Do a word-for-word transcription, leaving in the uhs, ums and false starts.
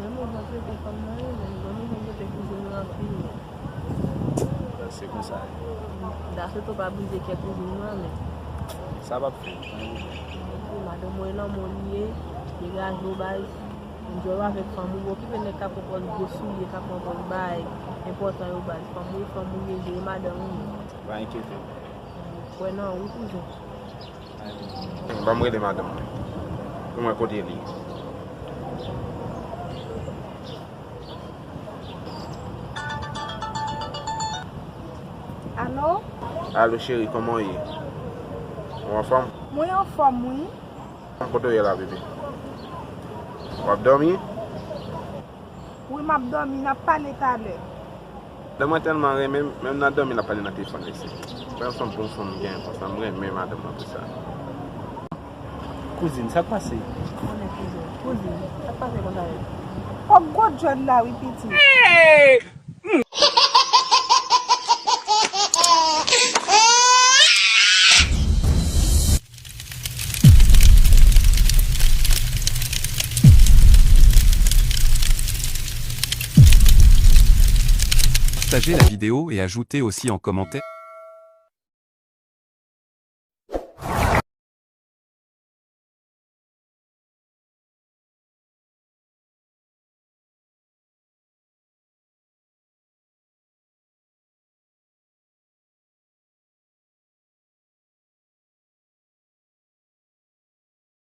Mwen mwen trete fanm nan, wi, men mwen mwen trete kouzin mwen anpil. Se konsa. Dafeto pa brize kè kouzin mwen, men. Sa p ap fèt. Madanm mwen lanmò li ye, degaje w baz. Enjoy w avèk fanm ou, okipe nèg k ap pran pòz gwo soulye, k ap pran pòz bay enpòtan yo baz. Fanm ou ye, fanm ou ye, jere madanm ou. Pa enkyete w. Kwè nan ou, kouzen. Ban m rele madanm mwen. Pou mwen kote li. Alo? Alo, cheri, kòman w ye? Ou anfòm? Mwen anfòm, wi. Kote w ye la, bebe? W ap dòmi? Wi, m ap dòmi, n ap pale talè. Lè mwen tèlman renmen, menm nan dòmi l ap pale nan telefòn mesye. Premye fanm, bon fanm m genyen konsa, m renmen madanm mwen pou sa. Kouzin, sa k pase? Konnen kouzin, kouzin, sa k pase konsa yo? Kòk gwo djòd la wi pitit. Partagez la vidéo et ajoutez aussi en commentaire.